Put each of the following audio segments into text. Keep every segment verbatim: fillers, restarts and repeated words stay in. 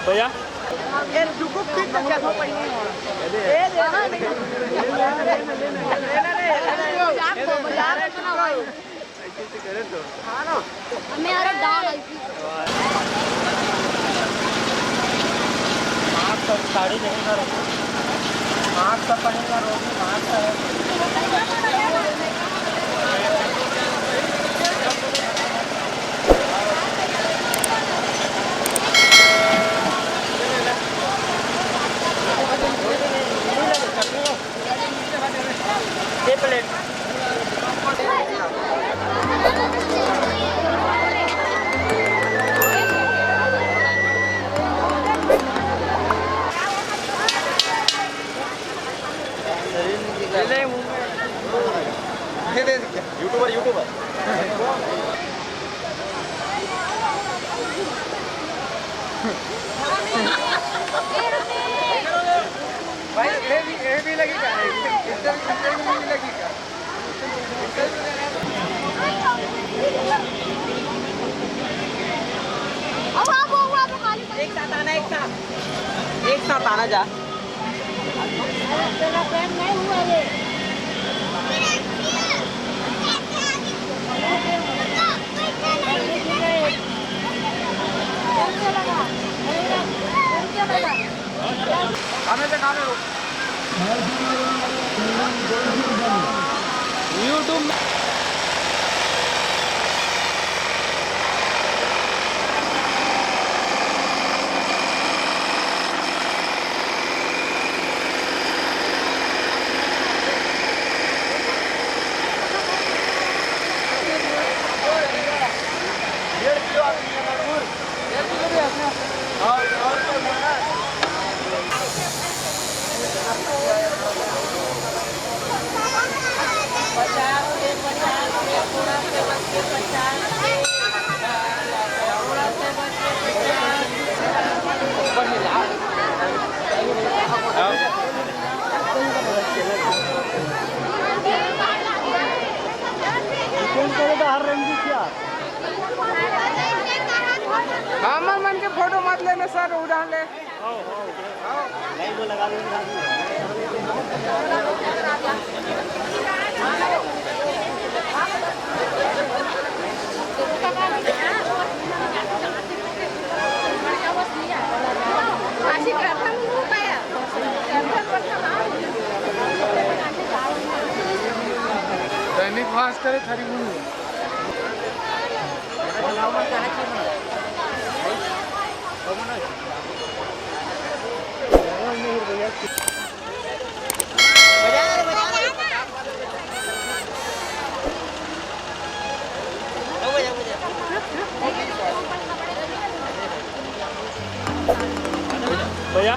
भैया, हमें यार डाल आई थी। मास्क और साड़ी नहीं ना रखो। मास्क तो पहनना जरूरी, मास्क है। ये प्लेट। YouTuber, YouTuber. भाई, ये भी, ये भी लगी क्या? इंटरव्यू, इंटरव्यू भी लगी क्या? अब आप, वो, वो, वो खाली एक साथ आना, एक साथ, एक साथ आना जा। YouTube में। हमर मन के फोटो मत लेना सर, उड़ा ले। दैनिक भास्कर थारी मुंह। भैया।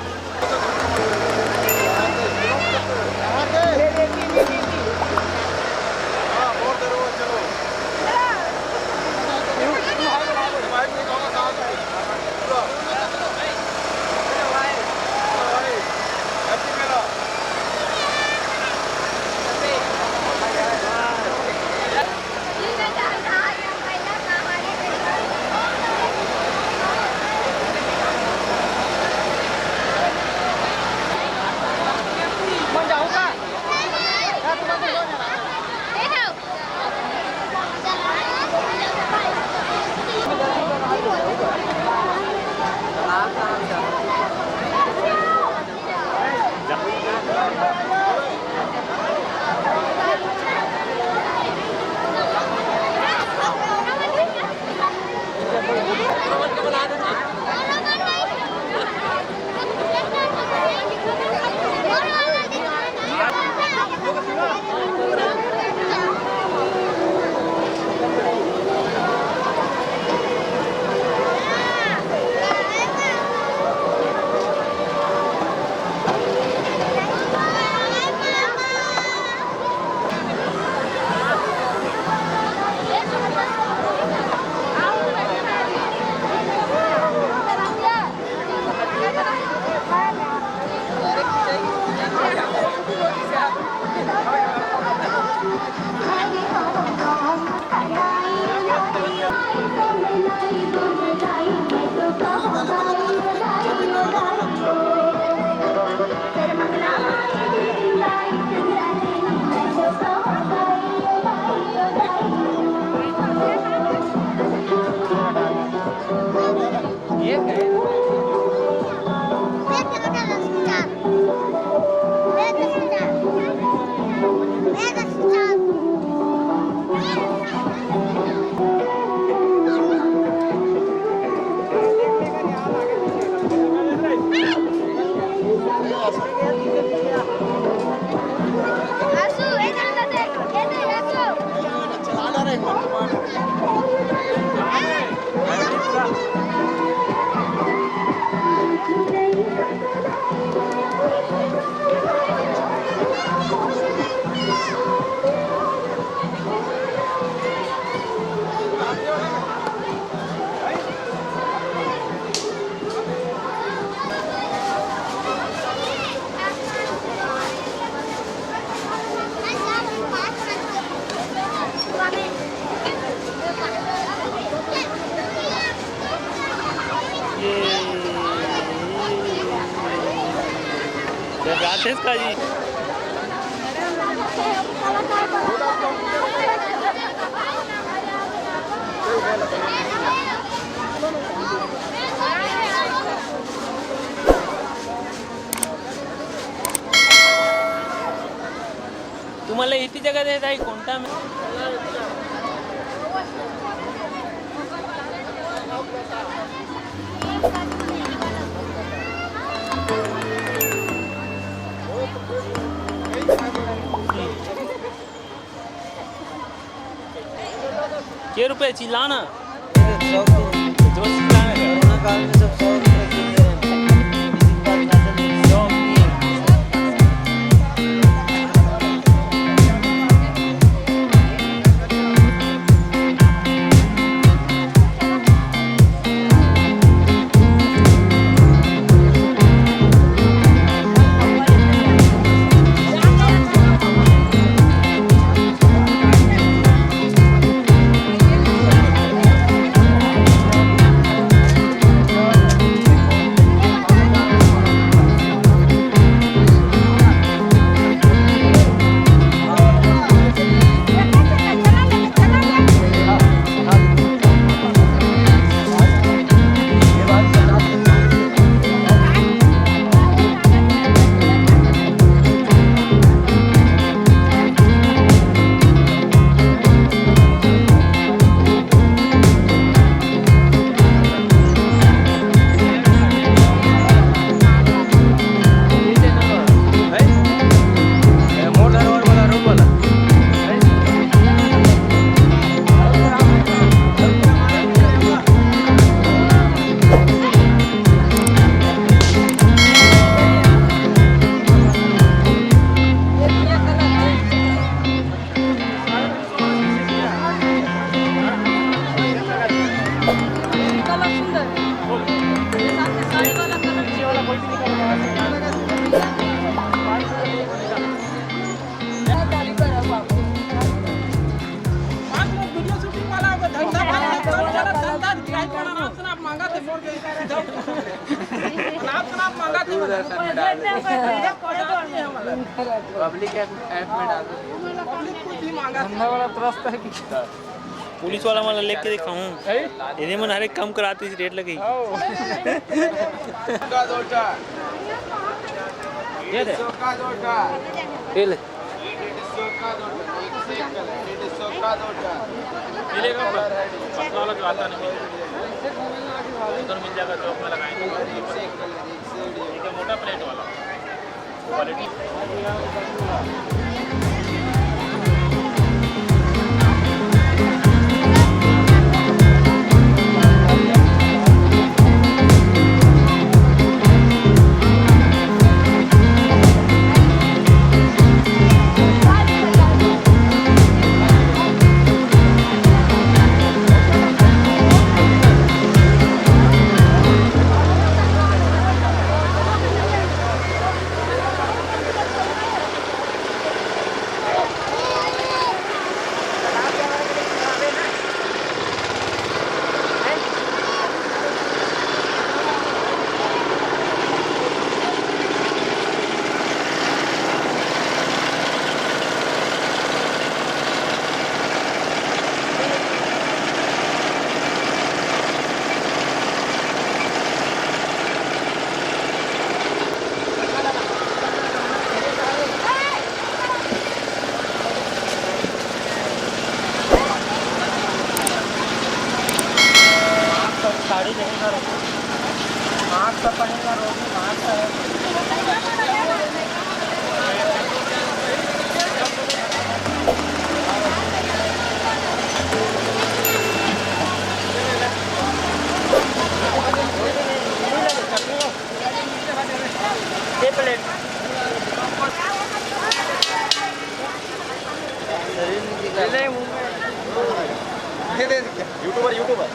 ये, ये राधे का जी। तुम्हाला इतनी जगह देता है कोणता में? के रुपये चिल्लाना? सौ रुपये। जोर से चिल्लाना। कोरोना काल में सब सौ रुपये के लिए हैं। किसी के पास पैसा नहीं है। पब्लिक ऐप, ऐप में डाल दो। धंधा वाला त्रस्त है कि पुलिस वाला मन लेके देखा हूँ। एने मन हर एक काम कराते, रेट लगे। का दो चार। ये ले। मिलेगा, पतला वाला जो आता नहीं, उधर मिल जाएगा, चौक में लगाएंगे। ठीक है, मोटा प्लेट वाला। मास्क सब साड़ी रहेगा, मास्क सब पहनेगा, रोगी मास्क है। YouTuber, YouTuber।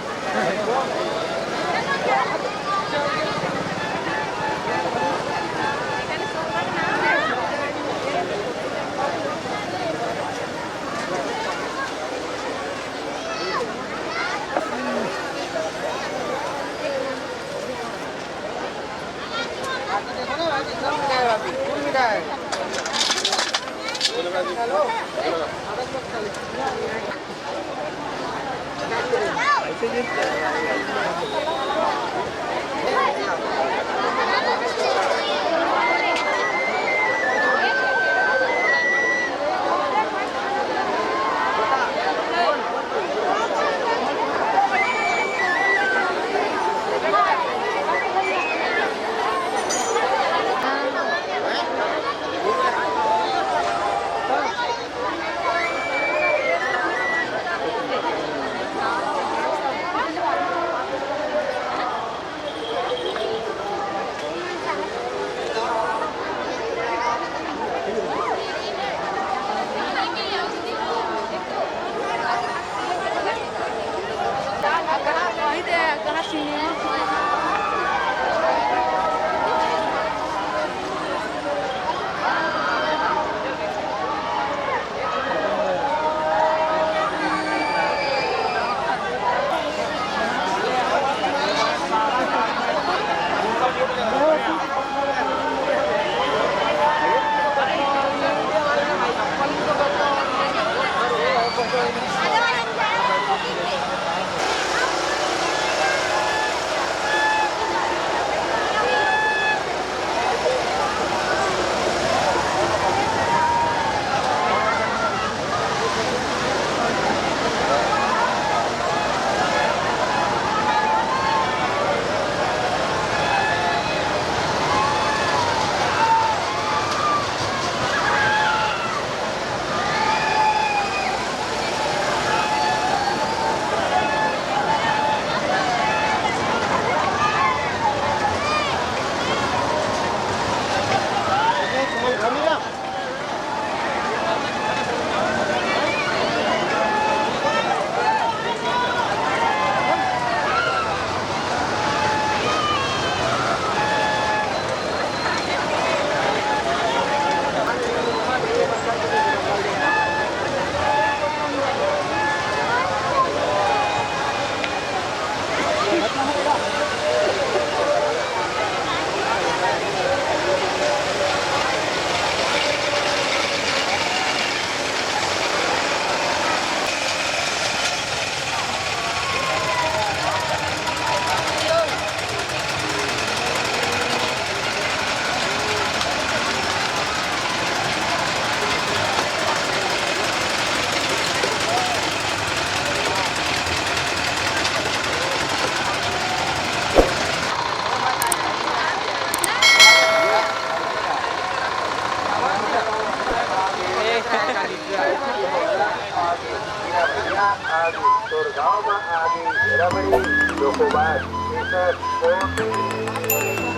आगे, तोर गाँव म आगे, रबड़ी, चोकोबार, केसर, फ्रूटी,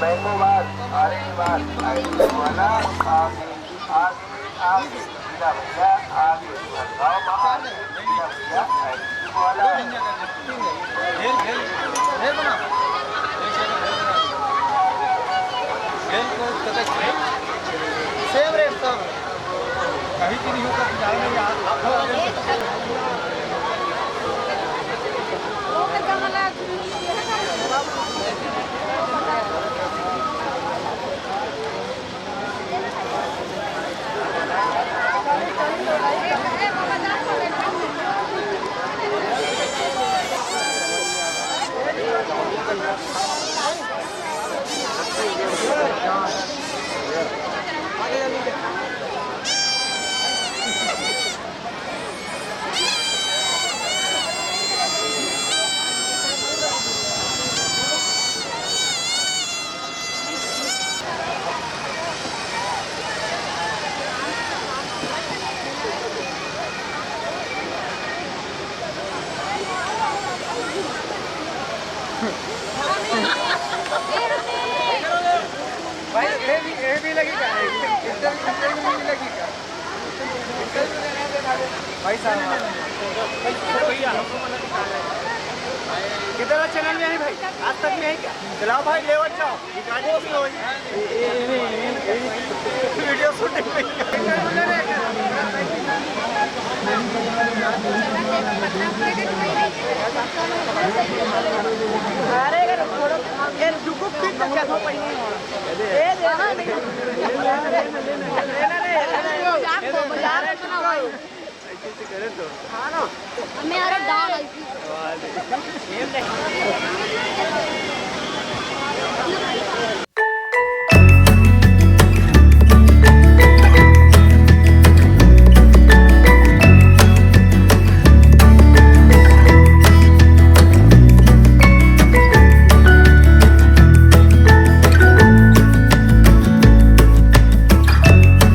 मैंगोबार, ऑरेंजबार, आइसक्रीम वाला, आगे, आगे, आगे, बिना भैया, आगे, तोर गाँव म आगे, बिना भैया, आइसक्रीम वाला। सेम रेट सब। कहीं की नहीं होता, जाने में यार। भाई, ये भी, ये भी लगी क्या? इंटरव्यू, इंटरव्यू भी लगी क्या? इंटरव्यू लेने के बाद भाई साहब, किधर चैनल में है भाई? आज तक में है क्या? चलाओ भाई, लेवत जाओ। वीडियो शूटिंग में। अरे, अगर थोड़ा, ये रुको, फिर तो चलो, पहले। ए, दे, दे, दे। हाँ ना। हमें आ रहा दाल हल्की।